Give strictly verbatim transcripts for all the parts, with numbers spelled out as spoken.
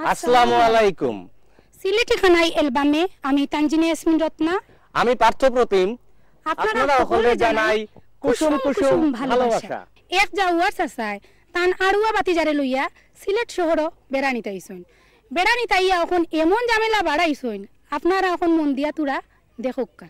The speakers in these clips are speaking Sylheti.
আসসালামু আলাইকুম। সিলেটি খানাই অ্যালবামে আমি তানজিনা ইয়াসমিন রত্না। আমি পার্থ প্রতিম। আপনারা আপনারা সকলরে সকলরে জানাই জানাই কুসুম কুসুম কুসুম ভালোবাসা। ভালোবাসা। এক জাউয়ার চাচায় তান আড়ুয়া ভাতিজারে লইয়া সিলেট শহরো বেড়ানিত আইছইন। বেড়ানিত আইয়া অখন এমন ঝামেলা বাড়াইছইন, আপনারা অখন মন দিয়া থুড়া দেখউক্কা।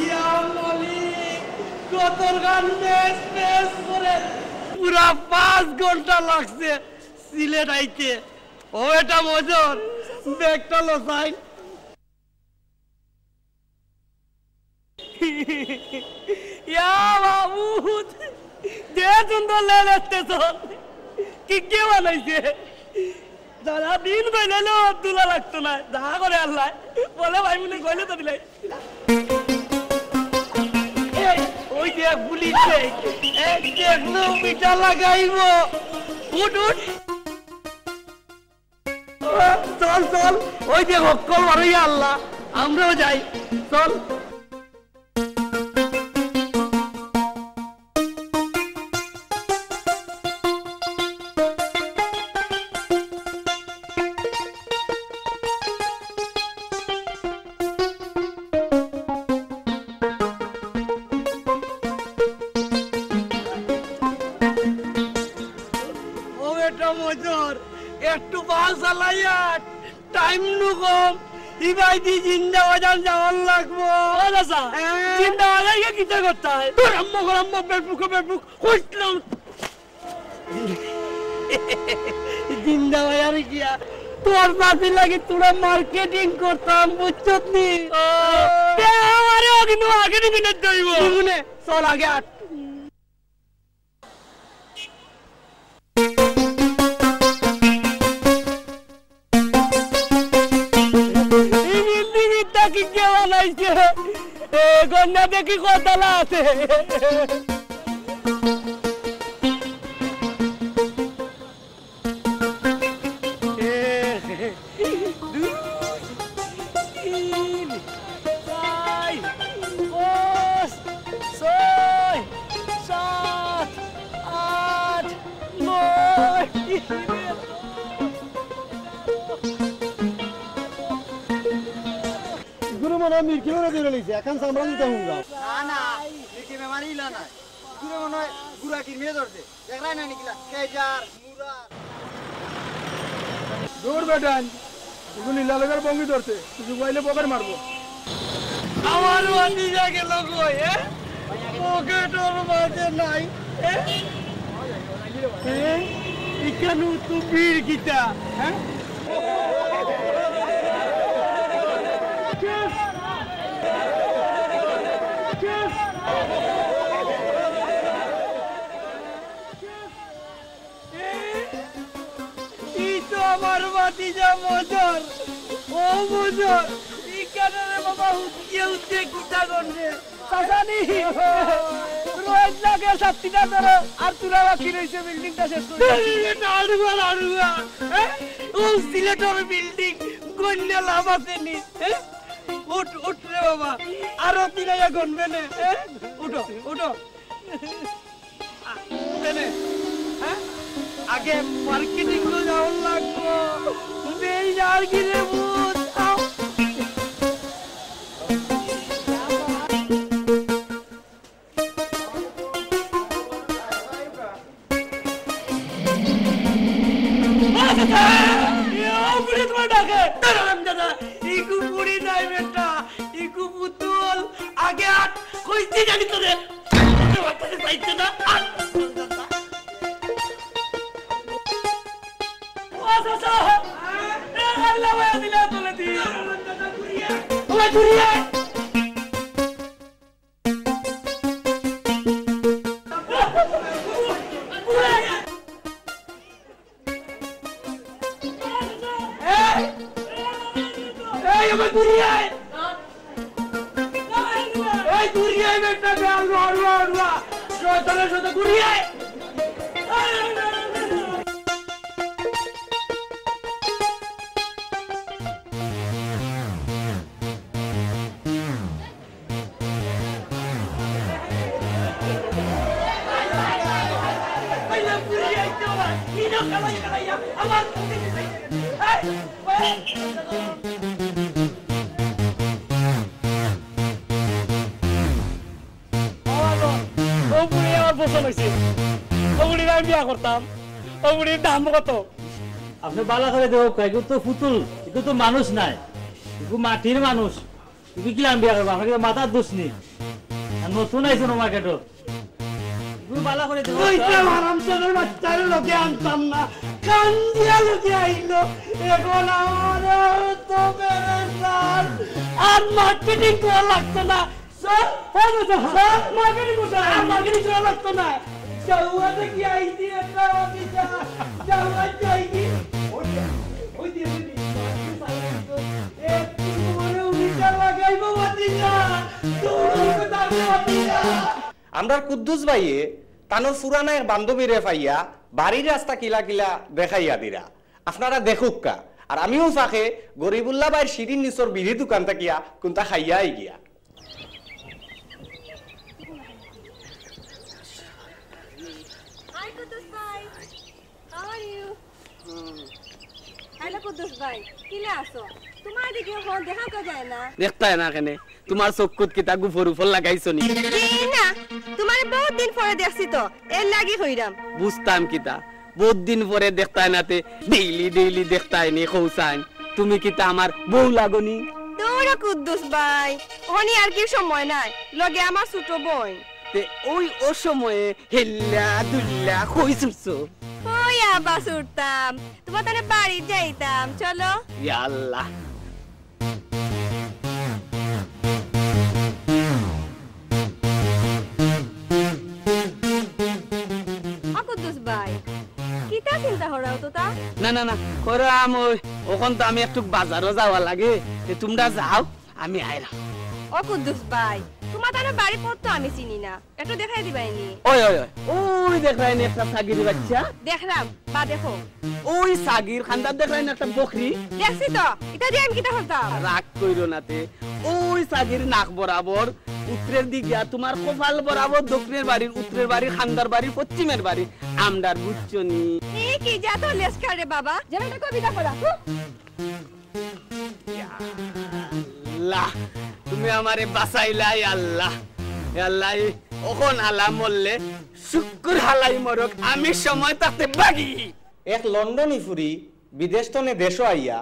ইয়া মালিক, কতর গান মেস মেস করে। পুরা পাঁচ ঘন্টা লাগছে সিলেট আইতে। ও এটা মজর, ব্যাগটা লসাইন। ইয়া মাবুদ, যে সুন্দর লেল স্টেশন, কি কে বানাইছে? যারা দিন কইলে লো দুলা লাগতো না, যা করে আল্লাহ, বলে ভাই মনে কইলে তো দিলাই। এই, ওই যে পুলিশ, এই, এই দেখলো মিঠা লাগাইবো। উঠ, উঠ। চল, চল, ওই যে হক্কল বারইয়া আল্লাহ, আমরাও যাই, চল। ও বেটা মজর, একটু বাল চালাইয়া, টাইম নু কম, ইবাইদি জিন্দা বাজার যাওয়ার লাগবো। ও চাচা, হ্যাঁ। জিন্দা বাজার গিয়া কিতা করতায়? তোর আম্মা, ঘর আম্মা, বেটবুক, বেটবুক, কইছিলাম। জিন্দা বাজার গিয়া তোর চাচির লাগি থুড়া মার্কেটিং করতাম, বুঝছত নি? ও, তে আমারেও কিন্তু মার্কেটিং করে দইব। জীবনে, চল আগে আট। এই বিল্ডিং ইটা কি কে বানাইছে? এ, গন্যা দেখি কতলা আছে। এ, দুই, তিন, চাইর, পাঁচ, ছয়, সাত, আট, নয়। ইগুলো মনে হয় মিরকি মেরে ধরে নিছে, এখন চামড়া দিতে হুঙ্গা। না, না, মিরকি মেমারি ইলা না। ইগুলো মনে হয় গুড়া কিরমিয়ে ধরছে। দেখলাই না নিকিলা? খেজার, মুরার। দূর বেটান, ইগু নীলা লগর বঙ্গি ধরছে, তুই গুয়াইলে পকেট মারবো। আমার ভাতিজা গেল কই, এ? পকেটর মাঝে নাই, এ? এ? ইকানো তো ভিড় কিতা, হ্যাঁ? ই তো আমার ভাতিজা মজর। ও মজর, ইকানো রে বাবা, হুতিয়ে হুতিয়ে কিতা করবে? চাচানি, রোহিত লাগে সাতটিটা ধরো, আর তুলা বাকি রইছে বিল্ডিংটা শেষ করে। নাড়ুয়া, নাড়ুয়া, হ্যাঁ? ও সিলেটর বিল্ডিং, গন্যা লাভ আছে নি, হ্যাঁ? উঠ, উঠ রে বাবা, আরো তিন আইয়া গনবে নে, হ্যাঁ? উঠো, উঠো। আ, উঠে নে, হ্যাঁ? আগে মার্কেটিং করে যাওয়ার লাগবো। বেশ আর কি রে ভূত, আও। ও চাচা! এ, ও বুড়ি তোমার ডাকে। দাঁড়ালাম দাদা, ইগু বুড়ি নাই বেটা, ইগু পুতুল, আগে আট, কইছি জানি তোরে। তোর বাচ্চাকে চাইছে না, আট। ও আচ্ছা, আচ্ছা। এ, আল্লাহ, ওই দিলে তুলে দি। ওই দূরে আয়। এই, এই, ওই দূরে আয়। এই, দূরে আয়, বেটা, বেটা, রুয়া, রুয়া, রুয়া। শয়তানের সাথে দূরে আয়। ও বুড়ি আমার পছন্দ হইছে। ও বুড়ির আমি বিয়া করতাম। ও বুড়ির দাম কত? আপনে বালা করে দেখউক্কা, ইগু তো ফুতুল, ইগু তো মানুষ নায়, ইগু মাটির মানুষ। ইগু কিলান বিয়া করবা? আপনার কিতা মাথার দোষ নি? আর নতুন আইছইন মার্কেটো। ইগু বালা করে দেখউক্কা। ওই যে হারামজাদার বাচ্চারে লগে আনতাম না, কান্দিয়া লগে আইলো। এখন আমার তো বেড়ে যার। আর মার্কেটিং করা লাগতো না। স্যার, হ্যাঁ, স্যার, স্যার, মার্কেটিং করতে আর মার্কেটিং করা লাগতো না। যাওয়া দেখি আইছি একটা অফিসা। যাওয়া যাইনি। ওই যে, ওই যে, ওই যে, একটু পরে উনিটা লাগাইবো ভাতিজা। দৌড় দাঁড়িয়ে ভাতিজা। আমরার কুদ্দুস ভাইয়ে তানর পুরানা এক বান্ধবীরে পাইয়া বাড়ির রাস্তা কিলা কিলা দেখাইয়া দিরা। আপনারা দেখউক্কা। আর আমিও ফাঁকে গরিবুল্লাহ ভাইর সিঁড়ির নিচর বিড়ি দোকান থাকিয়া কুন্তা খাইয়া আই গিয়া। Hi, কুদ্দুস ভাই। How are you? Hello Kuddus ভাই, কিলা আছো? তোমার দিকে ফোন দেখা যায় না। দেখতায় না কেনে? তোমার চক্ষুত কিতা গুফর উফর লাগাইছো নি? জি না, তোমারে বহুত দিন পরে দেখছি তো, এর লাগি কইরাম। বুঝতাম কিতা, বহুত দিন পরে দেখতায় না তে, ডেইলি ডেইলি দেখতায় নি কওছাইন। তুমি কিতা আমার বউ লাগো নি? দৌড়া কুদ্দুস ভাই, অখনি আর কি সময় নাই, লগে আমার ছোট বইন। তে ওই অসময়ে হেল্লা দুল্লা কই ছুটছো? কই আবার ছুটতাম, তোমার তানে বাড়ি যাইতাম, চলো। ইয়া আল্লাহ। ও কুদ্দুস ভাই, কিতা চিন্তা করাও তো তা? না, না, না, করাম ওই, অখন তো আমি একটু বাজারো যাওয়া লাগে, তে তোমরা যাও, আমি আইরাম। ও কুদ্দুস ভাই, তোমার তানে বাড়ি পথ তো আমি চিনি না, একটু দেখাই দিবায়নি? ওই, ওই, ওই, ওই দেখরায়নি একটা ছাগির বাচ্চা? দেখরাম, বা দেখো। ওই ছাগির কান্দাত দেখরায়নি একটা বকরি? দেখছি তো, ইতা দিয়া আমি কিতা করতাম? রাগ কইরো না তে। ওই ছাগির নাক বরাবর উত্তরের দিকে, আর তোমার কপাল বরাবর দক্ষিণের বাড়ির, উত্তরের বাড়ির, কান্দার বাড়ির, পশ্চিমের বাড়ি। আমরার বুঝছো নি? এ কি জাত লেসকা রে বাবা, যেন একটা কবিতা পড়া। হুঁ। ইয়া আল্লাহ, তুমি আমারে বাঁচাইলায় আল্লাহ। এ আল্লাহ, এই অখন হালা মরলে শুক্কুর হালাই মরক, আমি সময় থাকতে বাগি। এক লন্ডনী ফুরি বিদেশ তনে দেশো আইয়া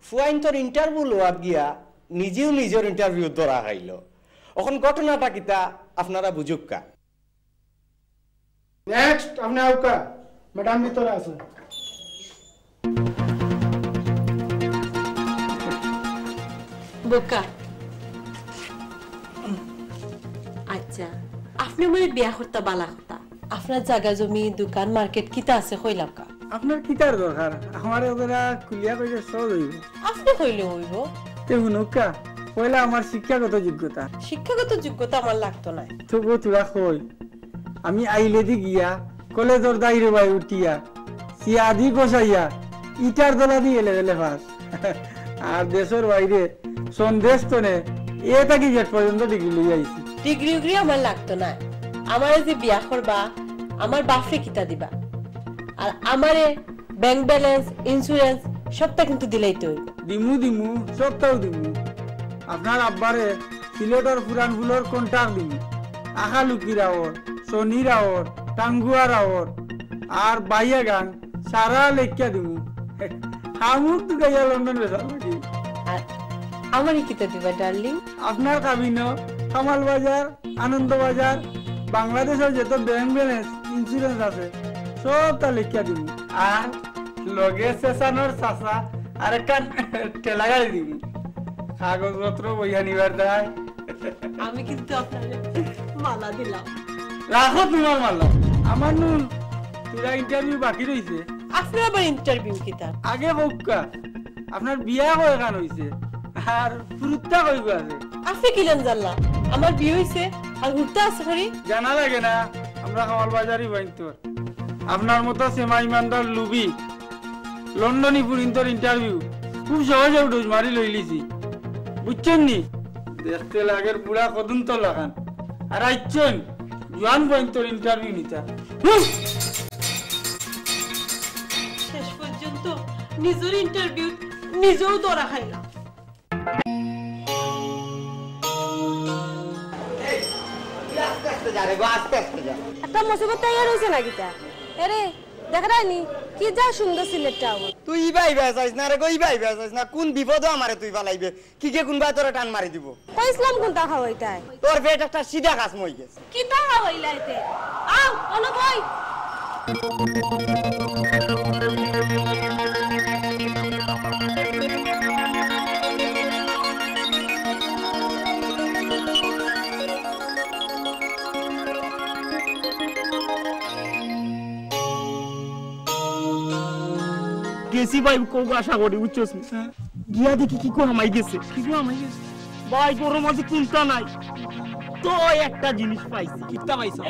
ফুয়াইন্তর ইন্টারভিউ লওয়াত গিয়া নিজেউ নিজর ইন্টারভিউ ধরা খাইলো। অখন ঘটনাটা কিতা আপনারা বুঝুক্কা। নেক্সট, আপনে আউক্কা। ম্যাডাম ভিতরে আছে। বউক্কা। আচ্ছা, আপনে আমারে বিয়া করতা বালা কথা। আপনার জাগা জমি, দোকান, মার্কেট কিতা আছে কইলাউক্কা। আপনার কিতার দরকার? আমারে ওরা খুলিয়া কইলে সহজ অইবো। আপনে কইলে অইবো। তে হুনউক্কা, পয়লা আমার শিক্ষাগত যোগ্যতা। শিক্ষাগত যোগ্যতা আমার লাগতো নায়। তবু থুড়া কই, আমি আইলেদি গিয়া কলেজর দাইরে বাই উঠিয়া, সিয়াদি কষাইয়া, ইটার দলাদি এলেবেলে পাস। আর দেশর বাইরে সন্দেশ তনে এ থাকি জেড পর্যন্ত ডিগ্রি লইয়া আইছি। ডিগ্রি উগ্রি আমার লাগতো নায়। আমারে যে বিয়া করবা, আমার বাফরে কিতা দিবা? আর আমারে ব্যাংক ব্যালেন্স, ইন্স্যুরেন্স সবটা কিন্তু দিলাইতে অইবো। দিমু, দিমু, সবটাউ দিমু। আপনার আব্বারে সিলেটর পুরান ফুলর কন্টাক্ট দিমু। আখালুকি রাওর, সনি রাওর, টাঙ্গুয়া রাওর, আর বাইয়া গাং সারা লেখিয়া দিমু। হামুক তুকাইয়া লন্ডন বেচার লাগি। আর আমারে কিতা দিবা, ডার্লিং? আপনার কাবিনো কামাল বাজার, আনন্দ বাজার, বাংলাদেশর যত ব্যাংক ব্যালেন্স, ইন্স্যুরেন্স আছে, সবটা লেখিয়া দিমু। আর লগে চেঁচানোর চাচা, আর একখান ঠেলা গাড়ি দিমু। কাগজপত্র বইয়া নিবার দায়। আমি কিন্তু আপনারে মালা দিলাম। রাখো তোমার মালা। আমার নু থুড়া interview বাকি রইছে। আপনার আবার interview কিতা? আগে কউক্কা, আপনার বিয়া কয়খান অইছে? আর ফুরুত্তা কয়গু আছে? আপনে কিলান জানলা আমার বিয়া অইছে আর হুরুত্তা আছে করি? জানা লাগে না, আমরা কামাল বাজারি বাইন্তর। আপনার মতো সেমা ইমানদার লুবি লন্ডনি ফুরিন্তর interview খুব সহজে উঠোস মারি লইলিছি, বুঝছইন নি? দেখতে লাগের বুড়া কদুন্তর লাখান, আর আইচ্ছইন জুয়ান বাইন্তর interview নিতা। হুঁ! শেষ পর্যন্ত নিজর interview নিজেউ ধরা খাইলাম। এই, তুই আস্তে আস্তে যা রে গো, আস্তে আস্তে যা। একটা মুসিবত তৈয়ার অইছে না কিতা? এরে, দেখরায়নি, কি যা সুন্দর সিলেটটা অইবো। তুই ইবায় ইবায় চাইস না রে গো, ইবায় ইবায় চাইস না। কোন বিপদো আমারে তুই ফালাইবে? কিগে কুনবায় তোরে টান মারি দিবো। কইছলাম কুনতা খাওয়াইতায়? তোর পেট একটা সিধা কাজ মই গেছে। কিতা খাওয়াইলায় তে? আও, অনো বই। গেছি ভাই, কউক্কা আশা করি, বুঝছস নি? হ্যাঁ। গিয়া দেখি কিগু হামাই গেছে। কিগু হামাই গেছে? ভাই, ঘরর মাঝে কুন্তা নাই। তো একটা জিনিস পাইছি। কিতা পাইছো?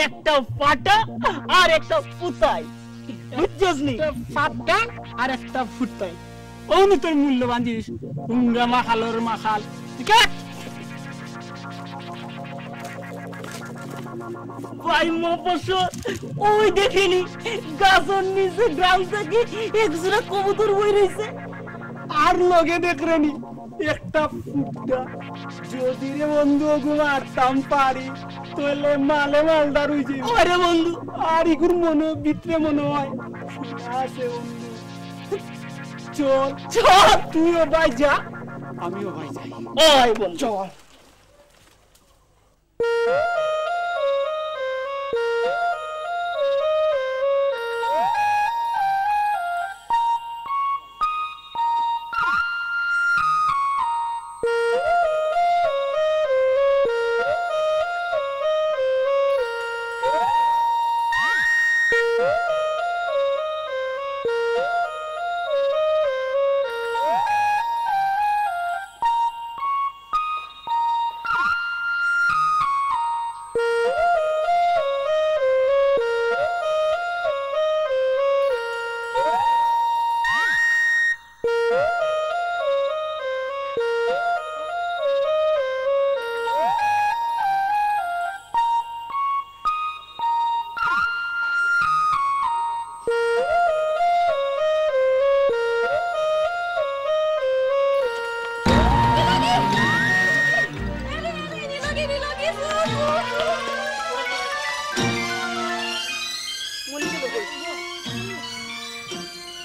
একটা ফাটা আর একটা ফুতাই। বুঝছস নি? একটা ফাটা আর একটা ফুতাই। অউ নি তোর মূল্যবান জিনিস। পুঙ্গা মাখালর মাখাল। ঠিক আছে? ভাই মফস্বল, ওই দেখেনি, গাছর নিচে গ্রাম থাকি এক জোড়া কবুতর বই রইছে। আর লগে দেখরায়নি, একটা ফুটা। যদি রে বন্ধু ওগু মারতাম পারি, তাইলে মালে মালদার অই যাইবো। আরে বন্ধু, আর ইগুর মনো ভিতরে মনো অয় আছে বন্ধু। চল, চল, তুইও ভাই যা, আমিও ভাই যাই। ওই বন্ধু। চল।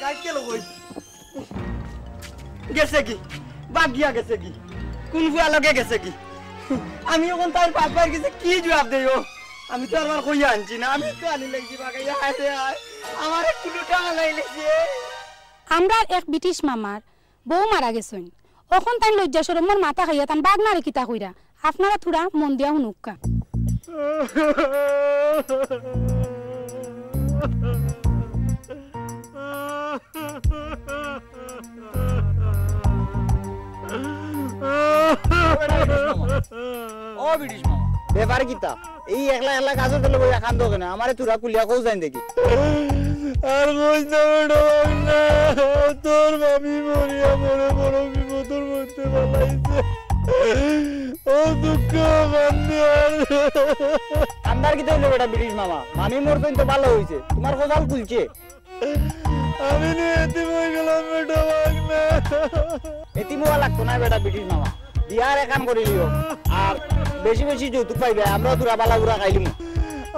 গাইড গেল কই? গেছে কি? বাগিয়া গেছে কি? কুন ফুয়া লগে গেছে কি? আমি অখন তার বাপ ভাইর গেছে কি জুয়াব দেই ও? আমি তো আর কইয়া আনছি না, আমি তো আনি লাইছি বাগাইয়া। হায় রে হায়, আমার এক কুলুটা হালাই লাইছে। আমরার এক ব্রিটিশ মামার বউ মারা গেছইন। অখন তাইন লজ্জা শরমর মাথা খাইয়া তান বাগনারে কিতা কইরা? আপনারা থুড়া মন দিয়া হুনুক্কা। ও ব্রিটিশ মামা। ব্যাপার কিতা? এই একলা একলা গাছর তলে বইয়া কান্দো কেনে? আমারে থুড়া খুলিয়া কও চাইন দেখি। আর কইস না বেটা ভাগনা, তোর মামি মরিয়া মরে বড় বিপদর মধ্যে ফালাইছে। ও দুঃখ কান্দে আর। কান্দার কিতা অইলো বেটা ব্রিটিশ মামা? মামি মরছইন তো ভালা অইছে, তুমার কপাল খুলছে। আমি নু এতিম অই গেলাম বেটা ভাগনা। এতিম অওয়া লাগতো নায় বেটা ব্রিটিশ মামা, বিয়ার এখান করিলিও, আর বেশি বেশি যৌতুক পাইবে, আমরাও থুড়া ভালা করি খাইলিমু।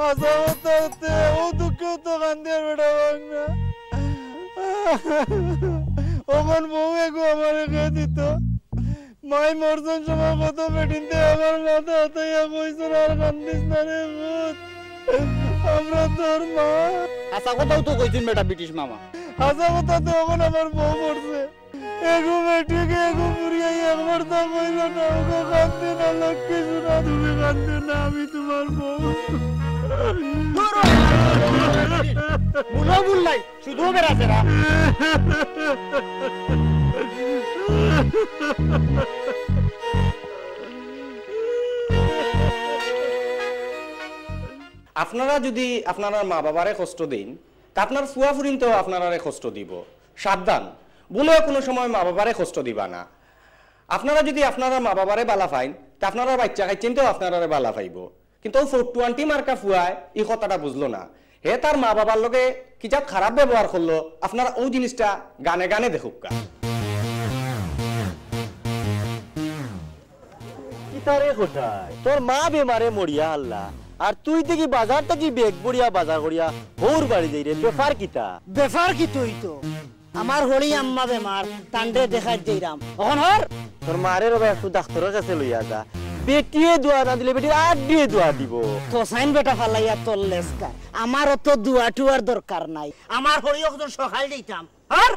আচ্ছা, অতে অতে ও দুঃখে তো কান্দিয়ার বেটা ভাগনা। অখন বউ এগু আমারে কে দিতো? মাই মরছইন সময় কত বেটিন্তে আমার মাথা আতাইয়া কইছইন, "আর কান্দিস না রে পুত, আমরা তোর মা।" হাছা কথাউ তো কইছইন বেটা ব্রিটিশ মামা। হাছা কথা তো অখন আমার বউ মরছে। এগু বেটিকে এগু বুড়িয়াই একবার তো কইল না, ওগো কান্দে না, লক্ষ্মী সোনা, তুমি কান্দে না, আমি তোমার বউ। দূর হ। মুলো মুল নাই, শুধু বেড়াছেড়া। আপনারা যুদি আপনারার মা-বাবারে কষ্ট দেইন, তে আপনার ফুয়া-ফুরিনতেও আপনারারে কষ্ট দিবো। সাবধান, ভুলেও কুনু সময় মা-বাবারে কষ্ট দিবা না। আপনারা যুদি আপনারার মা-বাবারে বালা পাইন, তে আপনারার বাইচ্চা-কাইচ্চাইনতেও আপনারারে বালা পাইবো। কিন্তু অউ ফটুয়ান্টি মার্কা ফুয়ায় ই কথাটা বুঝলো না। হে তার মা-বাবার লগে কিজাত খারাপ ব্যবহার করলো, আপনারা অউ জিনিসটা গানে গানে দেখউক্কা। কিতারে কটায়? তোর মা বেমারে মরিয়া হারলা, আর তুই দেখি বাজার থাকি বেগ ভরিয়া বাজার করিয়া হউর বাড়ি যাইরে, বেফার কিতা? বেফার কিতা অইতো? আমার হড়ি আম্মা বেমার, তানরে দেখাত যাইরাম। অখন হর। তোর মারে রে বা একটু ডাক্তরর গেছে লইয়া যা। বেটিয়ে দোয়া না দিলে বেটির আড্ডিয়ে দোয়া দিবো। কসাইন বেটা ফালাইয়া তোর লেজকার। আমার অত দোয়া-টুয়ার দরকার নাই। আমার হড়ি অখন সকাল যাইতাম। হর।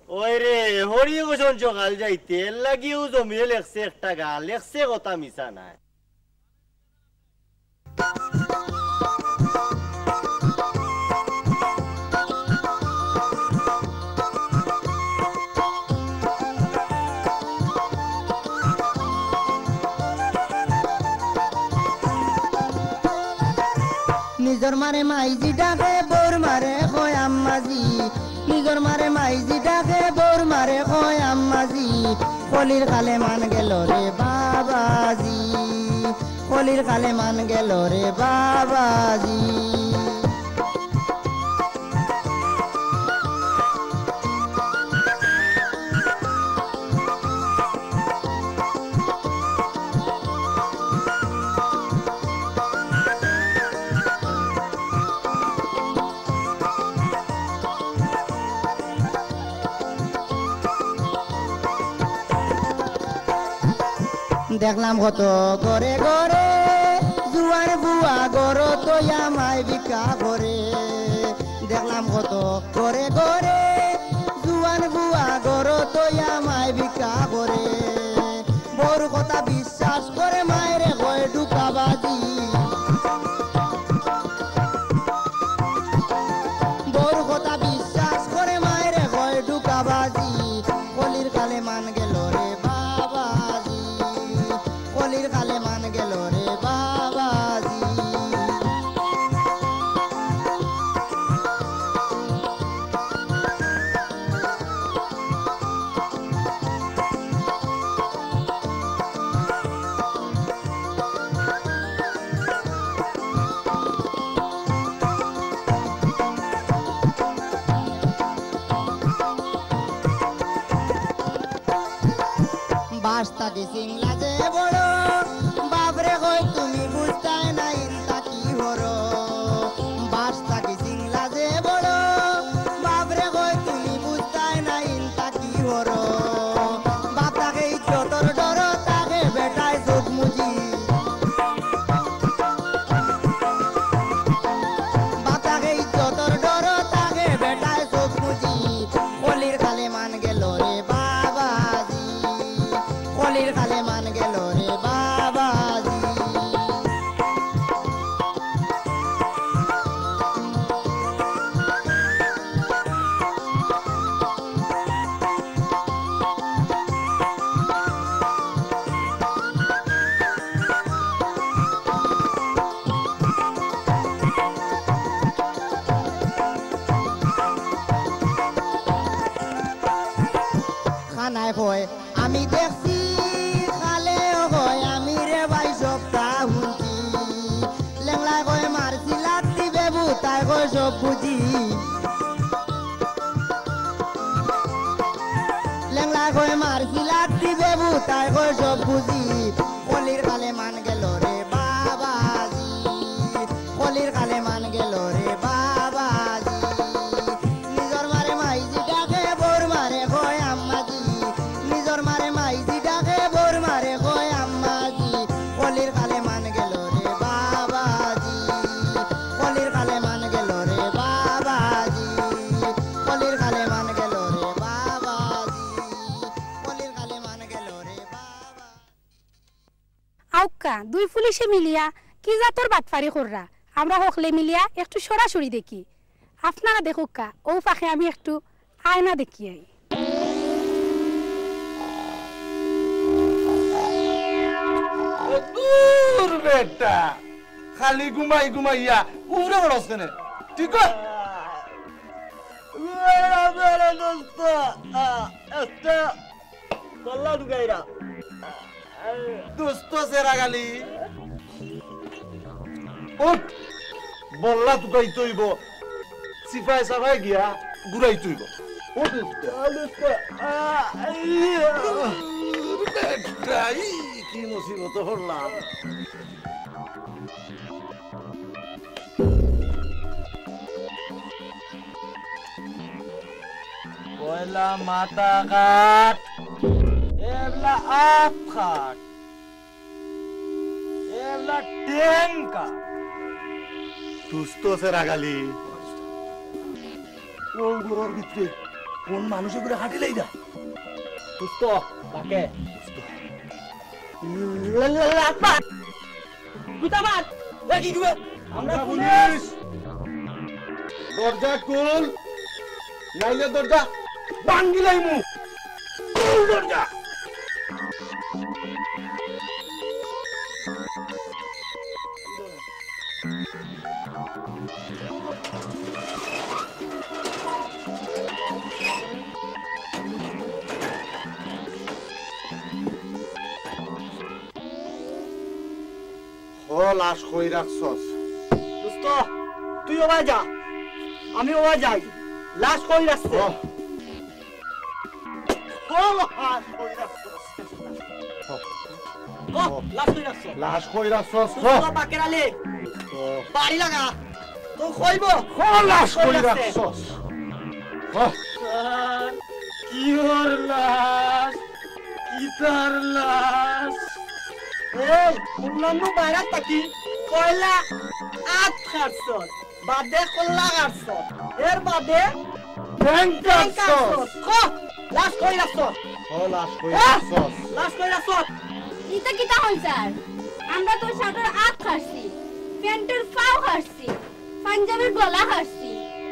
ওই রে, হড়ি অখন সকাল যাইতে, এর লাগিউ জমিয়ে লেখছে একটা গান, লেখছে কথা মিছা নায়। নিজর মারে মাইজি ডাকে, বউর মারে কয় আম্মাজি। নিজর মারে মাইজি ডাকে, বউর মারে কয় আম্মাজি। কলির কালে মান গেল রে বাবাজি, কলির কালে মান গেল রে বাবাজি। দেখলাম কত ঘরে ঘরে জুয়ান ফুয়া ঘরো থইয়া মায় ভিক্ষা করে। দেখলাম কত ঘরে ঘরে জুয়ান ফুয়া ঘরো থইয়া মায় ভিক্ষা করে। বউর কথা বিশ্বাস করে মায়রে কয় ধুকাবাজি। বউর কথা বিশ্বাস করে মায়রে কয় ধুকাবাজি। কলির কালে মান গেল রে বাবাজি, কলির কালে মান গেল রে বাবাজি। বাস থাকি সিংলা যে বড়, বাপরে কই তুমি বুঝতায় না ইনতা কি হরো। বাস থাকি সিংলা যে বড়, বাপরে কই তুমি বুঝতায় না ইনতা কি হরো। বাপ থাকে ইজ্জতর ডর, থাকে বেটায় চোখ মুজি। বাপ থাকে ইজ্জতর ডর, থাকে বেটায় চোখ মুজি। কলির কালে মান গেল রে বাবাজি, কলির কালে মান গেল রে বাবাজি। খানায় কয়, আমি দেখছি, কালেও কয়, আমি রে ভাই সবটা হুনছি। লেংলায় কয়, মারছি লাত্তি বেবু, তাই কয় সব বুঝি। লেংলায় কয়, মারছি লাত্তি বেবু, তাই কয় সব বুঝি। কলির কালে মান গেল রে বাবাজি, কলির কালে মান গেল রে বাবাজি। নিজর মারে মাইজি ডাকে, বউর মারে কয় আম্মাজি। নিজর মারে মাইজি ডাকে, বউর মারে কয় আম্মাজি। কলির কালে মান গেল রে বাবাজি, কলির কালে মান গেল রে বাবাজি। দেখউক্কা, দুই পুলিশে মিলিয়া কি জাতর বাটপারি কররা। আমরা হকলে মিলিয়া একটু সরাসরি দেখি। আপনারা দেখউক্কা, অউ ফাঁকে আমি একটু আয়না দেখি আই। ও দূর বেটা, খালি ঘুমাই ঘুমাইয়া উড়ে বেড়াস কেনে? ঠিক আছে? দোস্ত, আ, একটা কল্লা ঢুকাইরা। দোস্ত সেরা গালি। উঠ, বল্লা তুকাইতে অইবো, সিপাই সাপাই গিয়া ঘুরাইতে অইবো। উঠ, দোস্ত। আ, দোস্ত, আ, ইয়া। বেটা, ই কি মুসিবত পড়লাম। পয়লা মাথা কাট, এবলা আত কাট, এবলা ঠেং কাট। দোস্ত সেরা গালি। অউ ঘরর ভিতরে কোন মানুষে করে হাঁটিলাই না? দোস্ত, বাকে। দোস্ত। লা, লা, লা, আব্বা। গুতাবাদ। এ, কি দিবে? আমরা পুলিশ। দরজা খুল, নাইলে দরজা ভাঙ্গিলাইমু। খুল দরজা। ও লাশ কই রাখছস? দোস্ত, তুই ওবায় যা, আমি ওবায় যাই। লাশ কই রাখছে? ও। ও লাশ কই রাখছস? ও, ও। লাশ কই রাখছস? লাশ কই রাখছস? দোস্ত, বাকের আলী। দোস্ত। বাড়ি লাগা। তো কইব। ও লাশ কই রাখছস? ও। স্যার, কিওর লাশ? কিতার লাশ? এই, অন্যান্য বাইরে থাকি পয়লা আত কাটছস, বাদে কল্লা কাটছস, এর বাদে ঠেং কাটছস। ক, লাশ কই রাখছস? ও লাশ কই ক, রাখছস? লাশ কই রাখছস? ইতা কিতা হইল স্যার? আমরা তো শার্টর আত কাটছি, প্যান্টর ফাও কাটছি, পাঞ্জাবির গলা কাটছি।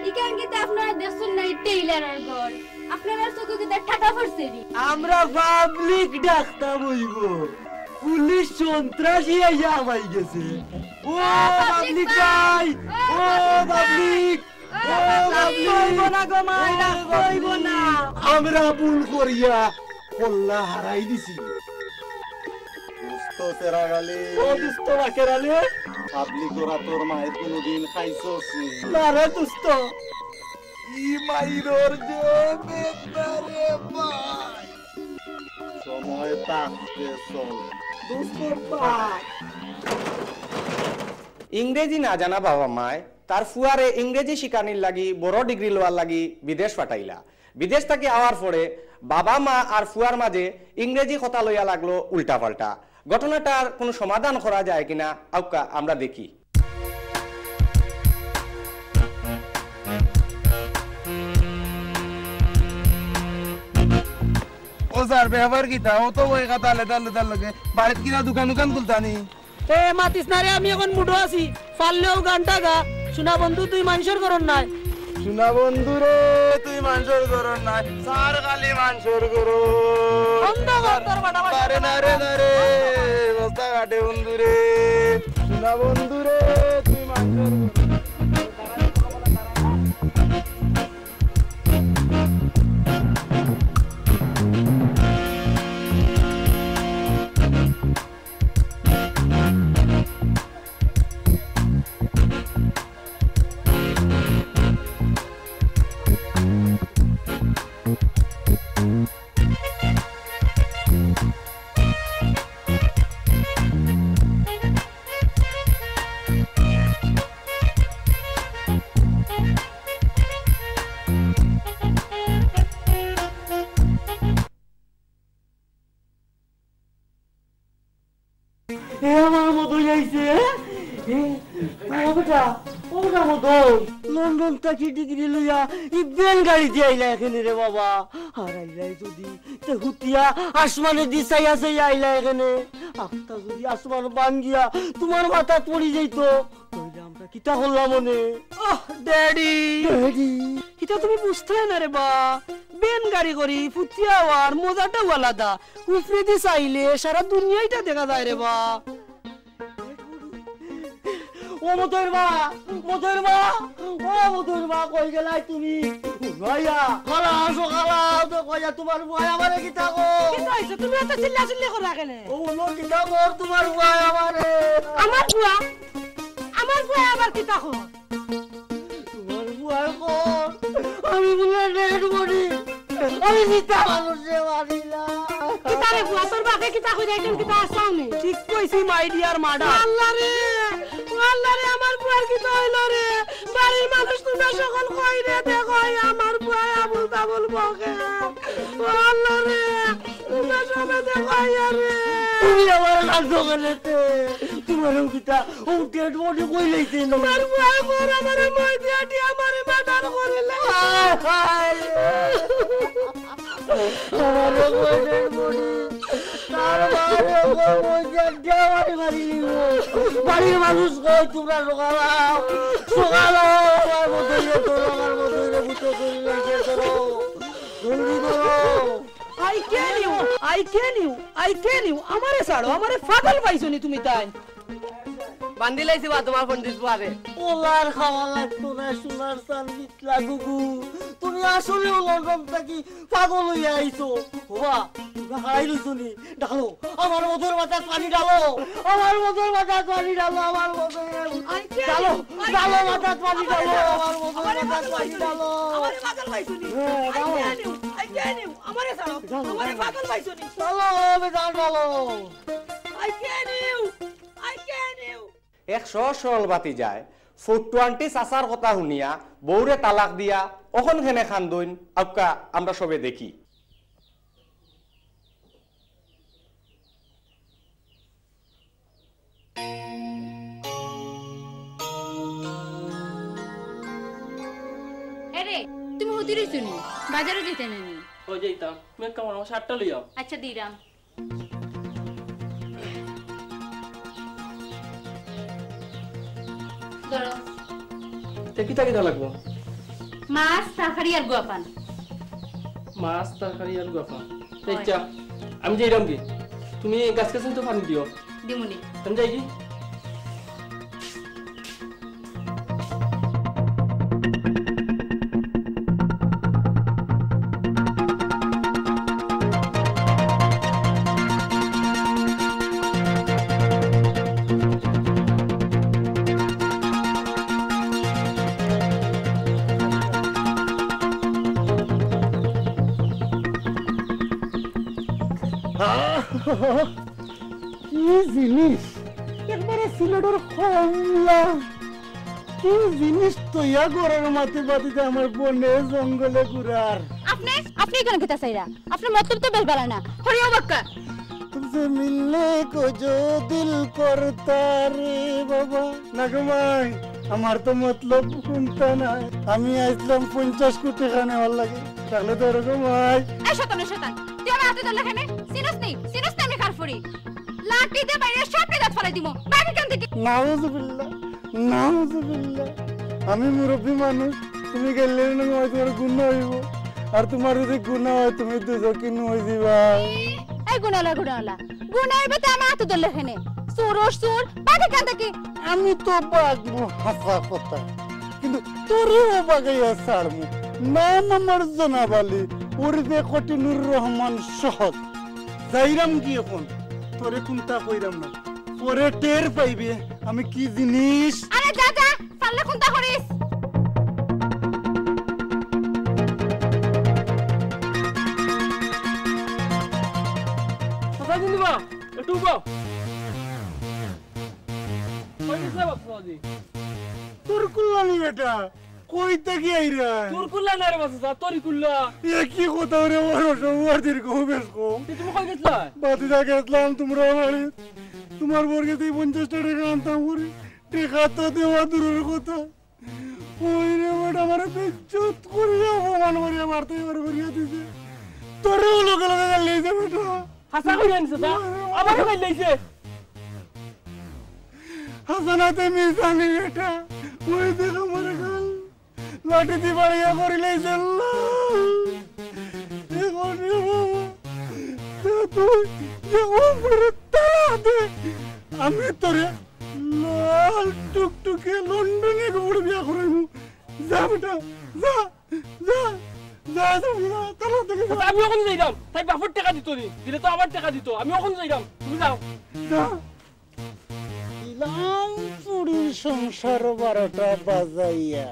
ইখান কিতা আপনারা দেখছইন না, ই টেইলারর ঘর? আপনারার চউখো কিতা ঠাটা পড়ছে নি? আমরা পাবলিক ডাকতাম অইবো। পুলিশ সন্ত্রাসী আইয়া হামাই গেছে। ও পাবলিক পাবলিক ভাই, ভাই, ও ও পাবলিক পাবলিক, ও ও পাবলিক। পাবলিক। অইবো না গো মাই, ও রাখতে অইবো পাবলিক। না। আমরা ভুল করিয়া কল্লা হারাই দিছি। দোস্ত সেরা গালি। ও দোস্ত বাকের আলী। পাবলিক ওরা তোর মায়ের কোনোদিন খাইছস নি? না রে দোস্ত। ই মাইরর যে বেদনা রে ভাই। সময় থাকতে চল। দোস্ত ভাই। ইংরেজি না জানা বাবা মায় তার ফুয়ারে ইংরেজি শিখানির লাগি বড় ডিগ্রি লওয়ার লাগি বিদেশ পাঠাইলা। বিদেশ থাকি আওয়ার পরে বাবা মা আর ফুয়ার মাঝে ইংরেজি কথা লইয়া লাগলো উল্টাপাল্টা। ঘটনাটার কোনো সমাধান করা যায় কিনা আউক্কা আমরা দেখি। ও স্যার, ব্যাপার কিতা? ও তো ওই কথা আলাদা আলাদা লাগে। বাড়িত কিনা দোকান দোকান খুলতানি? এ, মাতিস না রে, আমি এখন মুডো আছি। পারলেও গানটা গা। সোনা বন্ধু তুই মানষর ঘরর নায়। সোনা বন্ধু রে তুই মানষর ঘরর নায়। স্যার খালি মানষর ঘরর। বন্ধ কর তোর বাটা বাটা। আরে না রে, না রে, বস্তা কাটে বন্ধু রে। সোনা বন্ধু রে তুই মানষর ঘরর। তা কি ডিগ্রি লইয়া ই ভ্যান গাড়ি দিয়া আইলা এখানে রে বাবা? আর আইলাই যদি, তে হুতিয়া আসমানে দি চাইয়া চাইয়া আইলা এখানে। আখতা যদি আসমান ভাঙ্গিয়া তোমার মাথাত পড়ি যাইতো, তাইলে আমরা কিতা করলাম অনে? ওহ, ড্যাডি। ড্যাডি। ইতা তুমি বুঝতায় না রে বা। ভ্যান গাড়ি করি, ফুতিয়া আর মজাটাও আলাদা। উপরেদি চাইলে সারা দুনিয়াটা দেখা যায় রে বা। ও মতইর মা, মতইর মা, ও মতইর মা, কই গেলায় তুমি? ভাইয়া, খালা, আসো খালা, তো কইয়া তোমার ভাই আমারে কিতা কর? কিতা হইছে? তুমি এত চিল্লা চিল্লি করা কেনে? ও বলো, কিতা কর তোমার ভাই আমারে? আমার ফুয়া? আমার ফুয়া আবার কিতা কর? তোমার ফুয়ায় কর, আমি বুলে ডেড বডি, আমি জিতা মানুষরে মারি না। কিতা রে ফুয়া, তোর বাপে কিতা কইরা, একজন কিতা আসাও নি? ঠিক কইছি, my dear mother। আল্লাহ রে, ও আল্লাহ রে, আমার ফুয়ার কিতা হইল রে? বাড়ির মানুষ তোমরা সকল কই রে, দেখো, এই আমার ফুয়ায় আবুল তাবুল বকে। ও আল্লাহ রে, তোমরা সবে দেখো, আইয়া রে। তুমি আমার কাছে ওখানে তে, তোমারও কিতা ও ডেড বডি কই লাইছে না? আমার ফুয়ায় কর আমারে মই দিয়া দিয়া আমারে মার্ডার করিলে। হায়, হায়। আমারে কই ডেড বডি? তার মারে কই মই দিয়া দিয়া আমারে মারি নিব। বাড়ির মানুষ কই তোমরা সকাল আও, সকাল আও, আমার মতইরে ধরো, আমার মতইরে বুঝো, ধরি লইছে, ধরো। জলদি ধরো। I can you, I can you, I can you। আমারে ছাড়ো, আমারে পাগল পাইছো নি তুমি তাই? বান্দি লাইছি বা তোমার পণ্ডিত বুয়ারে। ওলার খাওয়া লাগতো না, সোনার চান মিতলা গুগু। তুমি আসলেও লন্ডন থাকি পাগল হইয়া আইছো। হবা, তুমি হারাই লইছো নি? ডালো, আমার মধুর মাথাত পানি ডালো, আমার মধুর মাথাত পানি ডালো, আমার মধুর I can you, I can you। ডালো, মাথাত পানি ডালো, আমার মধুর মাথাত পানি ডালো। আমারে পাগল পাইছো নি? হ্যাঁ, I can you, I can you। আমারে ছাড়ো, আমারে পাগল পাইছো নি? ডালো, বেজান ডালো। I can you, I can you। এক সহজ সরল বাতি যায়, ফটুয়ান্টি চাচার কথা শুনিয়া বউরে তালাক দিয়া অখন খেনে খান্দইন, আউক্কা আমরা সবে দেখি। এরে, তুমি হুতি রইছো নি? বাজারো যাইতে নানি? ও যাইতাম। তুমি এক কাম করো, আমার শার্টটা লইয়া আও। আচ্ছা, দিরাম। ধরো। তে কিতা কিতা লাগবো? মাছ, তরকারি আর গুয়াপান। মাছ, তরকারি আর গুয়াপান। অয়। আচ্ছা, আমি যাইরাম কি? তুমি গাছ গাছ তো পানি দিও। দিমুনি। আমি যাই কি? আহ! কি জিনিস? একবারে সিলেটর কমলা। কি জিনিস তৈয়া ঘরর মাঝে বাতিতে আমার বনে জঙ্গলে ঘুরার। আপনে, আপনে ইখানো কিতা চাইরা? আপনার মতলব তো বেশ ভালা না। হরিও বাক্কা। তুমসে মিলনে কো জো দিল করতা রে বাবা। না গো মাই, আমার তো মতলব কুন্তা নাই। আমি আইছলাম পঞ্চাশ কোটি টেকা নেওয়ার লাগি। তাইলে ধরো গো মাই। এই শয়তানের শয়তান, তুই আমার আতে ধরলে কেনে? চিনস নি? চিনস নি আমি কার ফুড়ি? লাঠি দে বাইরে সব দাঁত ফালাই দিমু। বাইরে কেন থেকে? নাউজুবিল্লাহ, নাউজুবিল্লাহ। আমি মুরব্বি মানুষ, তুমি গেলে না হয় তোমার গুনাহ হইব। আর তোমার যদি গুনাহ হয়, তুমি দুজখি নু হই দিবা। এই গুনাহলা, গুনাহলা। গুনাহ হইবে তো আমার আতে ধরলে কেনে? চোরর চোর, বাইরে কেন থেকে? আমি তো বাগমু হাছা কথা, কিন্তু তোরেও বাগাইয়া ছাড়মু। নাম আমার জনাব আলী, ওরফে কটিনুর রহমান সহজ। যাইরাম কি এখন? তোরে কুন্তা কইরাম না, পরে টের পাইবে আমি কি জিনিস। আরে যা যা, পারলে কুন্তা করিস। চাচা জিন্দাবাদ, একটু উবাও। কই গেছে বাপ সাজি? তোর কুল্লা নি বেটা, কই থাকি আইরা? তোর কুল্লা না রে বাসা, তোরই কুল্লা। এ কি কথা রে, বড় সৌয়ার দীর্ঘ বেশ কম। তুই তুমি কই গেছলা? বাতি যা গেছলাম তোমরা বাড়ি। তোমার বউর গেছে পঞ্চাশটা টেকা আনতাম করি। টেকা তো দেওয়া দূরের কথা। ওই রে বেটা, আমারে বেইজ্জত করিয়া, অপমান করিয়া, বাড়িত বার করিয়া দিছে। তোরেও লগে লগে গাইল্লাইছে বেটা। হাছা কইরা নি চাচা? আমারে গাইল্লাইছে। হাছা নায় তে মিছা নি বেটা। ওই দেখ আমারে গাল। লাঠি দি বাড়িয়া করিলাইছে আল্লাহ। এখন রে বাবা, তে তুই যে উপরে তালা দে, আমি তোরে লাল টুকটুকে লন্ডনি বউরে বিয়া করাইমু। যা বেটা, যা, যা, যা, যা, যা, তালা দে, যা। আমি অখন যাইরাম, তাই বাপর টেকা দিতো নি, দিলে তো আমার টেকা দিতো, আমি অখন যাইরাম, তুমি যাও। যা। দিলাম ফুড়ির সংসার বারোটা বাজাইয়া,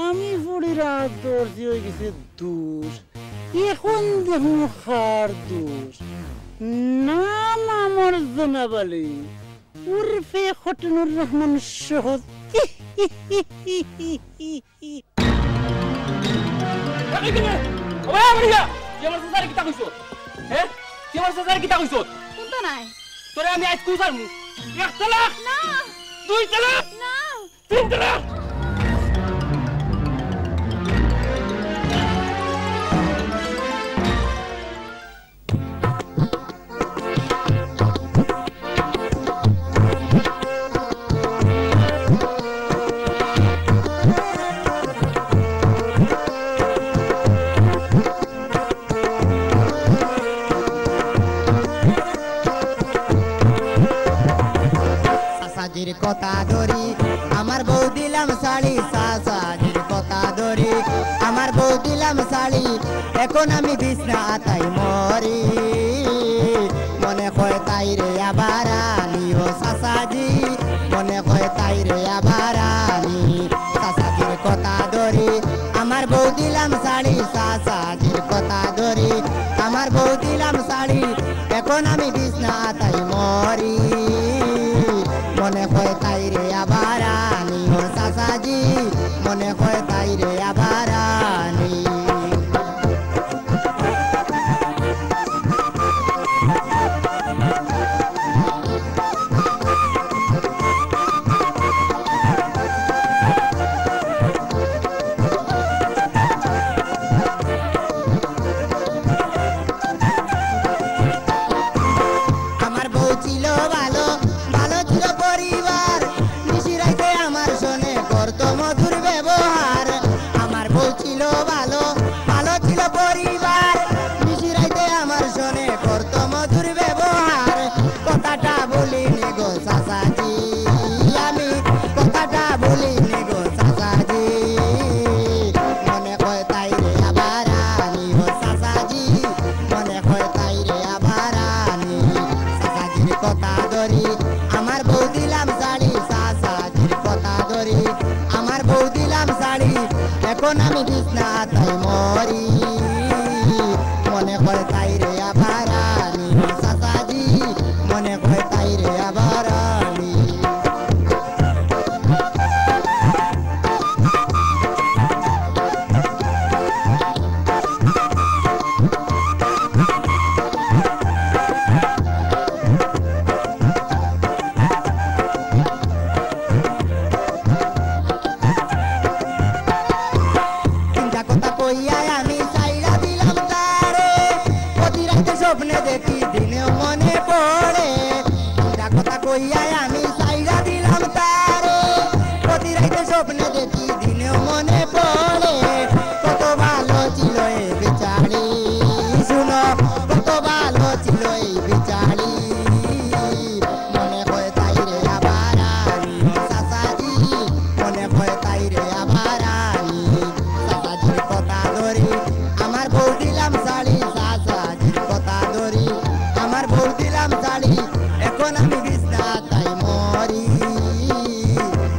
আমি ফুড়ির আত ধরছি, অই গেছে দুষ। এখন দেখমু কার দুষ। নাম আমার জনাব আলী, উরফে খটনুর রহমান সহজ। এই কিনে? ও ভাই, আমার ইয়া! তুই আমার চাচারে কিতা কইছস? হে? তুই আমার চাচারে কিতা কইছস? কুন্তা নাই। তোরে আমি আইজকু ছাড়মু। এক তালাক! না! দুই তালাক! না! তিন তালাক! চাচাজির কথা ধরি আমার বউ দিলাম ছাড়ি, চাচাজির কথা ধরি আমার বউ দিলাম ছাড়ি। এখন আমি বিছনা আতাই মরি, মনে কয় তাইরে আবার আনি ও চাচাজি, মনে কয় তাইরে আবার আনি। চাচাজির কথা ধরি আমার বউ দিলাম ছাড়ি, চাচাজির কথা ধরি আমার বউ দিলাম ছাড়ি। এখন আমি বিছনা আতাই মরি, মনে কয় তাইরে আবার আনি ও চাচাজি, মনে কয় তাইরে আবার আনি। আমার বউ ছিল ভালো, ভালো ছিল পরিবার, নিশি রাইতে আমার সনে করতো মধুর ব্যবহার। আমার বউ ছিল ভালো, ভালো ছিল পরিবার, নিশি রাইতে আমার সনে করতো মধুর ব্যবহার। কথাটা বলিনি গো চাচাজি, আমি কথাটা বলিনি গো চাচাজি। মনে কয় তাইরে আবার আনি ও চাচাজি, মনে কয় তাইরে আবার আনি। চাচাজির কথা ধরি আমার বউ দিলাম ছাড়ি, চাচাজির কথা ধরি আমার বউ দিলাম ছাড়ি। এখন আমি বিছনা আতাই মরি, মনে কয় তাইরে আবার আনি ও চাচাজি, মনে কয় তাইরে আবার আনি। চিন্তা কথা কইয়া আমি ছাইড়া দিলাম তারে, প্রতি রাইতে স্বপ্নে দেখি দিনেও মনে পড়ে। চিন্তা কথা কইয়া আমি ছাইড়া দিলাম তারে, প্রতি রাইতে স্বপ্নে দেখি দিনেও মনে পড়ে। কত ভালো ছিল এই বিচারি, শুনো, কত ভালো ছিল এই বিচারি। মনে কয় তাইরে আবার আনি, চাচাজি, মনে কয় তাইরে আবার আনি। চাচাজির কথা ধরি আমার বউ দিলাম ছাড়ি, চাচাজির কথা ধরি আমার বউ দিলাম ছাড়ি। এখন আমি বিছনা আতাই মরি,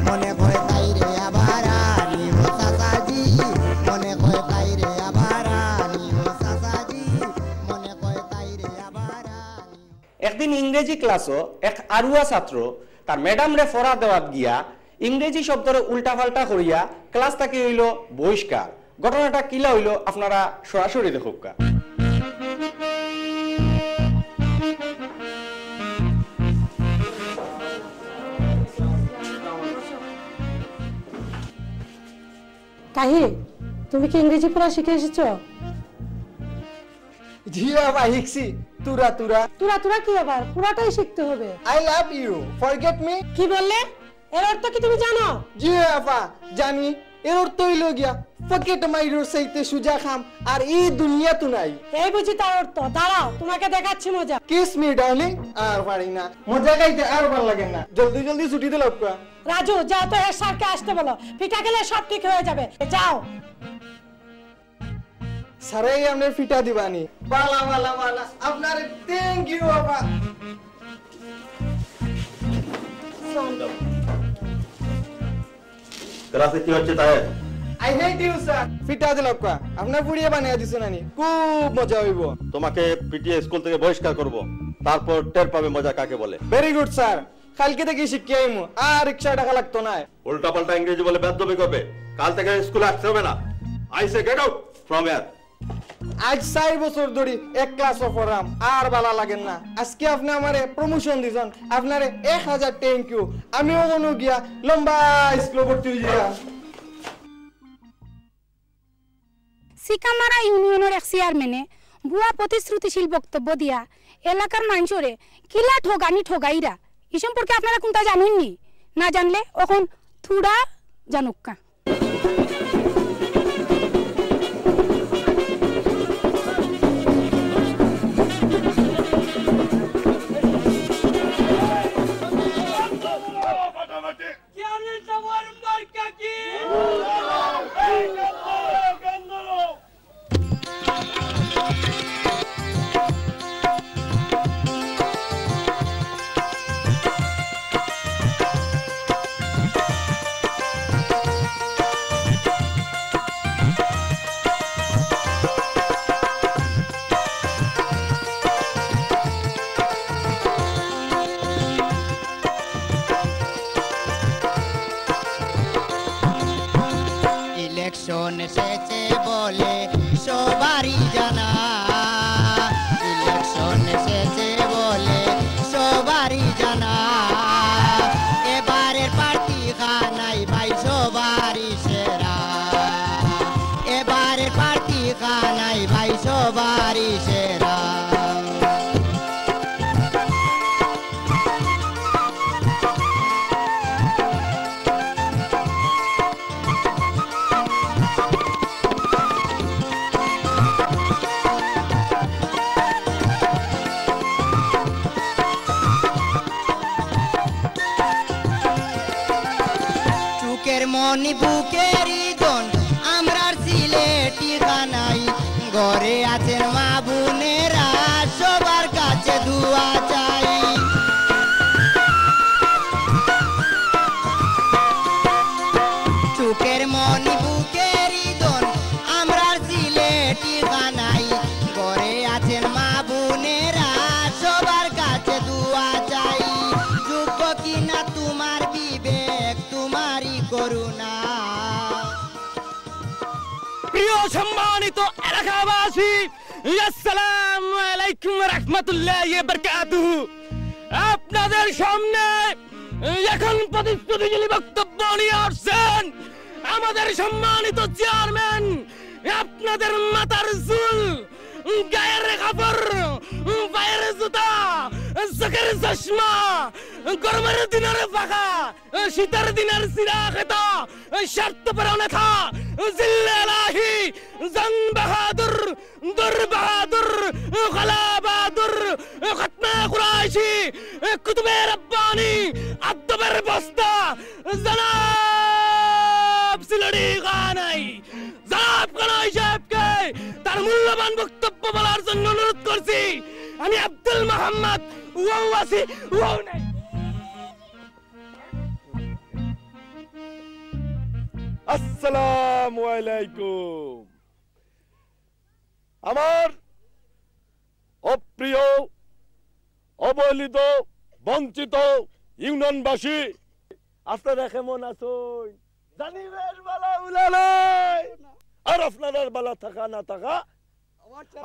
মনে কয় তাইরে আবার আনি ও চাচাজি, মনে কয় তাইরে আবার আনি ও চাচাজি, মনে কয় তাইরে আবার আনি। একদিন ইংরেজি ক্লাসো এক আরুয়া ছাত্র তার ম্যাডামরে ফড়া দেওয়াত গিয়া ইংরেজি শব্দরে উল্টাপাল্টা করিয়া ক্লাস থাকি অইলো বহিষ্কার। ঘটনাটা কিলা অইলো আপনারা সরাসরি দেখউক্কা। কাহি, তুমি কি ইংরেজি পুরা শিখে এসেছো? জি বাবা, শিখছি। তুরা তুরা। তুরা তুরা কি আবার? পুরাটাই শিখতে হবে। I love you, forget me। কি বললে? এর অর্থ কি তুমি জানো? জি বাবা, জানি। এর অর্থ অইলো গিয়া, পকেট মাইরর চাইতে সুজা কাম আর ই দুনিয়াত নাই। এই বুঝি তার অর্থ। দাঁড়াও, তোমাকে দেখাচ্ছি মজা। Kiss me, darling। আর পারি না, মজা খাইতে আর ভালা লাগে না। জলদি জলদি ছুটি দিলাউক্কা। রাজু, যাও তো হেড স্যারকে আসতে বলো, ফিটা গেলে সব ঠিক হয়ে যাবে। যাও। স্যারে আপনারে ফিটা দিবানি। ভালা, ভালা, ভালা। আপনারে thank you বাবা। ক্লাসে কি হচ্ছে, Taher? I hate you, sir। ফিটা দিলাউক্কা। আপনার পুড়িয়ে বানিয়ে দিছে নানি। খুব মজা অইবো। তোমাকে পিটিএ স্কুল থেকে বহিষ্কার করব, তারপর টের পাবে মজা কাকে বলে। Very good, sir। কালকে থেকে শিখিয়া আইমু, আর রিক্সা ডাকা লাগতো নায়। উল্টাপাল্টা ইংরেজি বলে বেয়াদবি করবে। কাল থেকে স্কুলে আসতে হবে না। I say get out from here। আজ চাইর বছর ধরি এক ক্লাসও পড়াম, আর ভালা লাগের না। আজকে আপনে আমারে প্রমোশন দিছইন, আপনারে এক হাজার thank you। আমিও কোনো গিয়া লম্বা স্কুলে ভর্তি অই যাইয়া। সিকামারা ইউনিয়নর এক চেয়ারম্যানে ভুয়া প্রতিশ্রুতিশীল বক্তব্য দিয়া এলাকার মানষরে কিলা ঠগানি ঠগাইরা, ই সম্পর্কে আপনারা কুন্তা জানইননি? না জানলে অখন থুড়া জানুক্কা। ইলেকশন এসেছে বলে সবারই জানা, ইলেকশন এসেছে বলে সবারই জানা। এবারের প্রার্থী কানাই ভাই সবারই সেরা, এবারের প্রার্থী কানাই ভাই সবারই সেরা। চুকের মনি বুকের ইদন, আমরার সিলেটি কানাই। ঘরে আছেন মা বোনেরা, সবার কাছে দোয়া চাই। চুকের মনি বুকের ইদন, আমরার সিলেটি কানাই। ঘরে আছেন মা বোনেরা, সবার কাছে দোয়া চাই। যোগ্য কিনা তোমার বিবেক, তোমারই করুণা। প্রিয় সম্মানিত এলাকাবাসী, আসসালামু আলাইকুম ওয়া রাহমাতুল্লাহি ওয়া বারাকাতুহু। আপনাদের সামনে এখন প্রতিশ্রুতিশীল বক্তব্য নিয়ে আসছেন আমাদের সম্মানিত চেয়ারম্যান, আপনাদের মাথার চুল, গায়ের কাপড়, পায়ের জুতা, চোখের চশমা, গরমের দিনের পাখা, শীতের দিনের চিরা খেতা, স্বার্থপর নেতা জিল্লে এলাহি, জং বাহাদুর, দুর বাহাদুর, খলা বাহাদুর, খতমে কুরাইশি, কুতুবে রব্বানি, আদবের বস্তা, জনাব সিলড়ি কানাই, জনাব কানাই সাহেবকে তার মূল্যবান বক্তব্য বলার জন্য অনুরোধ করছি। আমি আব্দুল মোহাম্মদ, ওয়াও আছি, ওয়াও নাই। আসসালামু আলাইকুম। আমার অপ্রিয়, অবহেলিত, বঞ্চিত ইউনিয়নবাসী, আপনারা কেমন আছইন? জানি বেশ ভালা উলা নাই। আর আপনারার ভালা থাকা না থাকা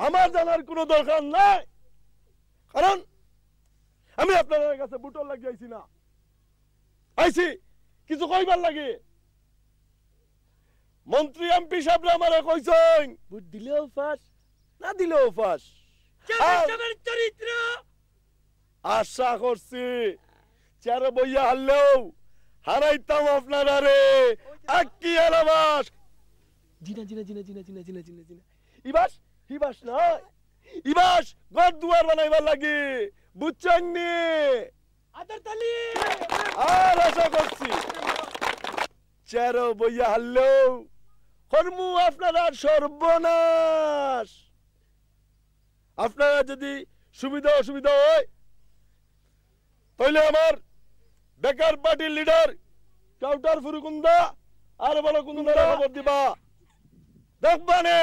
আমার জানার কোনো দরকার নাই, কারণ আমি আপনারার কাছে ভোটর লাগি আইছি না, আইছি কিছু কইবার লাগি। মন্ত্রী এমপি সাবরে আমারে কইছইন, ভোট দিলেও পাস, না দিলেও পাস। চেয়ারম্যান আর সাবর চরিত্র। আশা করছি চেয়ারো বইয়া হারলেও হারাইতাম আপনারারে। আক্কি আলাবাস। জিনা, জিনা, জিনা, জিনা, জিনা, জিনা, জিনা, জিনা। ইবাস, হিবাস না। ইবাস ঘর দুয়ার বানাইবার লাগি। বুঝছইন নি? আদর তালি। আর আশা করছি চেয়ারো বইয়া হারলেও করমু আপনারার সর্বনাশ। আপনারা যদি সুবিধা অসুবিধা হয়, তাইলে আমার বেকার পার্টির লিডার কাউটার ফুরুকুন্দা আর বলো কুন্দা খবর দিবা। দেখবানে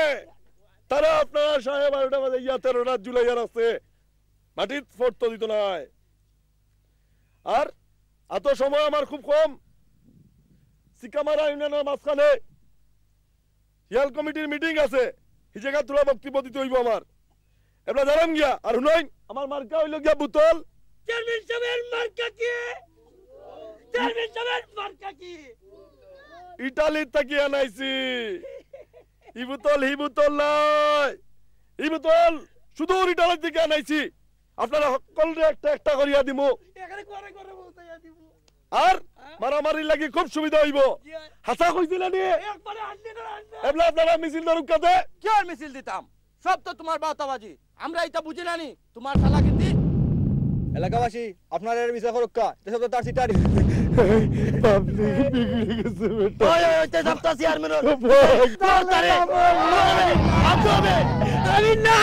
তারা আপনারা সাড়ে বারোটা বাজে ইয়া তেরোটা জুলাইয়ার আছে, মাটিত ফোর্ট দিত নাই। আর এত সময় আমার খুব কম। সিকামারা ইউনিয়নের মাঝখানে হিয়াল কমিটির মিটিং আছে, হি জায়গা তোরা বক্তব্য দিতে হইব আমার। এবলা দাঁড়াম গিয়া, আর হুনইন, আমার মার্কা হইল গিয়া বোতল। চেয়ারম্যান সাহেবের মার্কা কি? চেয়ারম্যান সাহেবের মার্কা কি? ইটালি থাকি আনাইছি। ই বোতল, হি বোতল নাই। ই বোতল সুদূর ইটালি থেকে আনাইছি। আপনারা সকলরে একটা একটা করিয়া দিমু। এখানে করে করে বলতে দিমু। আর মারামারির লাগি খুব সুবিধা হইব। হাছা কইছিল নি? একবারে হান্ড্রেড আর হান্ড্রেড। এবলা আপনারা মিছিল ধরুক কাজে। কি আর মিছিল দিতাম? সব তো তোমার বাতাবাজি। আমরা এটা বুঝি না নি, তোমার চালাকিতি। এলাকাবাসী, আপনারা এর বিচার করুক্কা, এটা সব তো তার সিটারি। পাবলিক বিগড়ে গেছে বেটা। ওই, ওই, ওই, তে সব তো চেয়ারম্যান ওর। ভাই। তোর তারে। আনতে হবে। আমি না।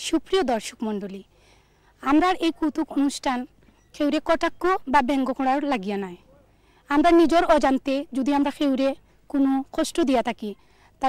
সুপ্রিয় দর্শক মণ্ডলী, আমরার এই কৌতুক অনুষ্ঠান কেউরে কটাক্ষ বা ব্যঙ্গ করার লাগিয়া নায়। আমরা নিজর অজান্তে যদি আমরা কেউরে কোনো কষ্ট দিয়া থাকি,